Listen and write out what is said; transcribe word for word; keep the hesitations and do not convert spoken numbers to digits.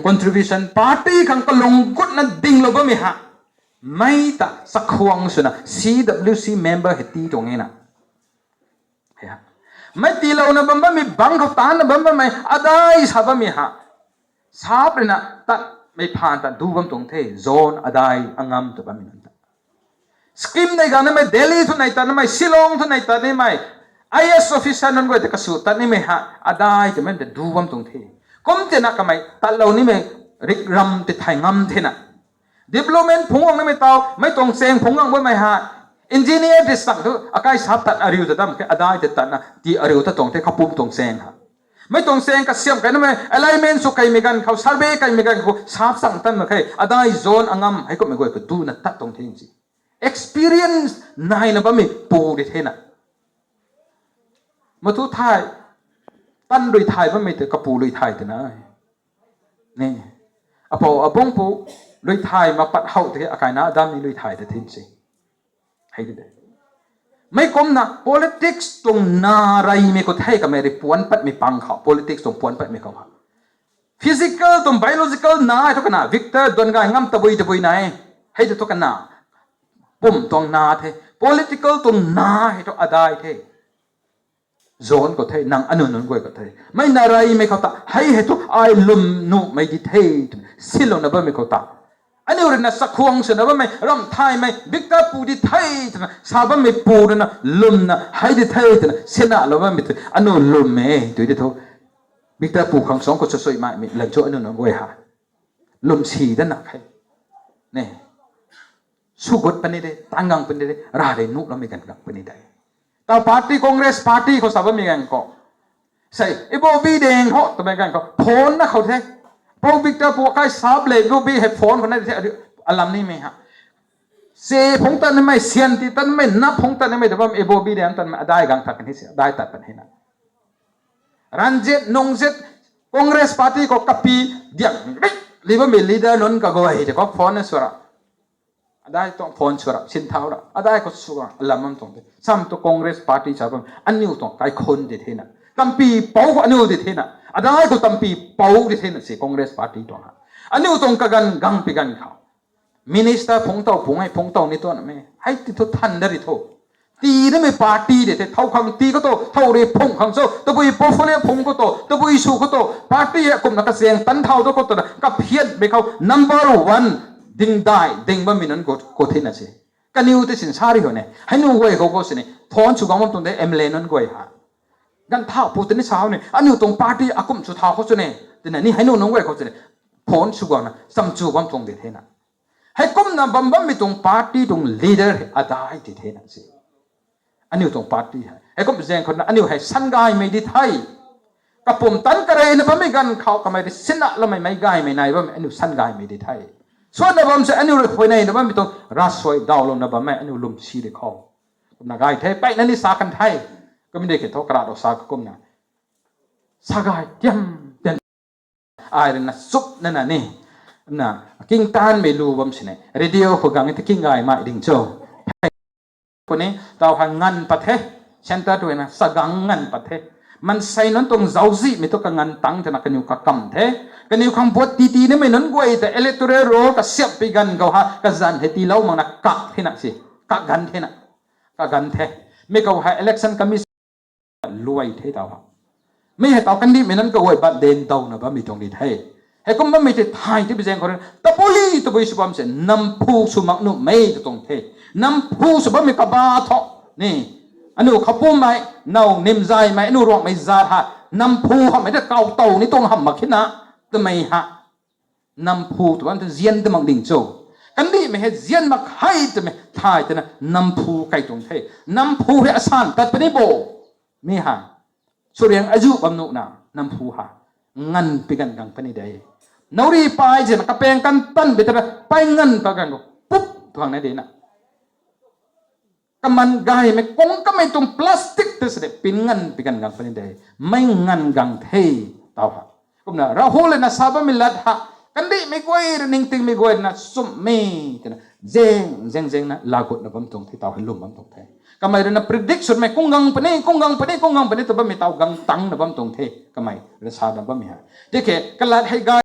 Contribution party khang kalung gutna dinglou bammei ha. Mei ta chakhwang swna C W C member hei ti tuang e na. Mei tiilouna bam bammei bang khou taanna bam bammei adai sa bammei ha. Sap rui na tatmei phaan ta du bam tuang the, zone adai angam tw bammei nunc ta. Scheme nei ganv nimei Delhi thu nei tat nimei, Shillong thu nei tat nimei, I A S officer nunc guay ta kasu tat nimei ha, adai twmei ta du bam tuang the. Kum tina kamei tatlou nimei rik ram ti thay ngam thena. Development phungc guang nimei tau, mei tuang chaeng phungc guang bammei ha, engineer ti sang thu akai sap tat ariu ta dam khe, adai ti tatna ti ariu ta tuang the, kapum tuang chaeng ha. Mei tuang chaeng kasiam kai nimei alignment sw kaimei ganv khou, survey kaimei ganv khou sap sang tan mak khe, adai zone angam hei kummei guay khou duna tat tuang the si. Experience naina bammei pu di thena. Mathu thay, tan rui thay bammei tei kapu lui thay twna. Ni, apou abungpu lui thay mak pat how tei akaina adam ni lui thay ta thin se. Hei di de. Mei kumna politics tuang na reymei khou thei kamei rui puan patmei pang khou, politics tuang puan patmei khou ha. Physical tuang biological na hei thu kana, Victor duan gay ngam tabui tabui na e. Hei tu thu kana, pum tuang na the. Political tuang na hei thu adai the. Zone khou the, nang anu nunc guay khou the. Mei na reymei khou ta, hei hei thu ai lwm nuhmei di the twna silouna bammei khou ta, aniu rui na chakhwang swna bammei, ramh thaymei, Victor pu di the twna sa bammei pu rui na lwmna hei di the twna sinalou bammei tei aniu lwm e tw di thu. Victor pu khang suang khou swsuimei mi lan chu aniu nunc guay ha. Lwm si dana khe. Ne. Sw gut puni de, tang gang puni de, ra de nuh loumei ganv gang puni de. Tau party, Congress party khou sa bammei ganv khou, sei, Ibobi Deng ho twmei ganv khou phone na khou the. Pou Victor pu kai sap le, Ibobi hei phone khou na di the, alam nimei ha. Se phungc tat nimei, sian ti tat nimei, nap phungc tat nimei ta bam, Ibobi Deng tat nimei adai gang tat kan hi se, adai tat pan hi na. Ranjit, Nungjit, Congress party khou kapi diang rik li bammei leader nunc kaguay tei khou phone na sw ra. Adai tuang phone sw ra, sin thau ra, adai khou sw ra, alam bam tuang the. Sam tu Congress party sa bam, aniu tuang kaikhun di thena. Tampi pou khou aniu di thena. Adai khou tampi pou di thena se Congress party tuang ha. Aniu tuang kaganv gangpi ganv khou minister phungc tow, phungc hei phungc tow ni tuanmei hei ti thu than da ri tho. Tii nimei party de the, thow khang tii khou tu, thow rui phungc khang cho, tabui portfolio phungc khou tu, tabui sw khou tu, party hei kumna kachaeng tan thau tu khou twna kaphianmei khou number one dingdai ding bammei nunc khou, khou thena se. Kaniw tei sin sa ri ho ne, hei nu guay khou khou sini phone sw gang bam tuang de M L A nunc guay ha. Ganv thau pu tini sa ne, aniu tuang party akum sw thau khou sw ne, tina ni hei nu nunc guay khou sini phone sw guangna cham chu bam tuang de thena. Heikumna bam bammei tuang party tuang leader hei adai ti thena se. Aniu tuang party hei heikum zaeng khou na aniu hei san gaymei di the. Kapumtan kareina bammei ganv khou kamei rui sinna loumei meic gaymei nai bammei aniu san gaymei di the. Suanna bam se aniu rui huayneyna bammei tuang ravsuai dawlouna bammei aniu lwm si di khou. Kumna gay the, mpeyna ni sa kan the. Kum de khe thu karat rou sa kumna. Sa gay tiam tiam. Ai rui na chupna na ni, na, kingtanmei lu bam sini radio khou gang tei king gaymei ding cho. Kuni tau hei nganv pat the, centre tu na sa gang nganv pat the. Maansei nunc tuang zauczihmei thu kanganv tang twna kaniw kakam the. Kaniw khang vote tii tii nimei nunc guay ta electoral roll kasiampi ganv khou ha kazanc hei tiilou makna kak thena se, kak ganv thena, kak ganv the. Mi khou hei Election Commission luai the tau ha. Mi hei tau kandihmei nunc kaguay bat den dawna bammei tuang di the. Heikum bammei tei thay ti bi zaeng khou rui tabui tabui sw bam se namphu sw mak nuhmei ta tuang the. Namphu sw bammei kaba thu ni, aniu khapumei, now nimzaymei, aniu ruangmei zat ha, namphu hamhmei ta kau tow ni tuang hamh mak khe na, twmei ha. Namphu tw bam tu zian ta mak ding cho. Kandihmei hei zian mak hei twmei thay twna namphu kai tuang the. Namphu hei asan tat puni bo. Mi hei suriang azu bam nuhna namphu ha nganv pi ganv gang puni de. Nauri pai zina kapaeng kan tan bi tana pai nganv pa ganv khou pup tuang na de na. Kaman gaymei kung kamei tuang plastic ta sini pin nganv pi ganv gang puni de. Mei nganv gang the tau ha. Kumna Rahul na sa bammei lat ha, kandihmei guay rui ningtingmei guay na sumhmei twna zeng zeng zeng na lagutna bam tuang the tau hei lwm bam tuang the. Kamei rui na predict swmei kung gang puni, kung gang puni, kung gang puni tw bammei tau gang tangna bam tuang the. Kamei rui sa na bammei ha. Tiki kalat hei gay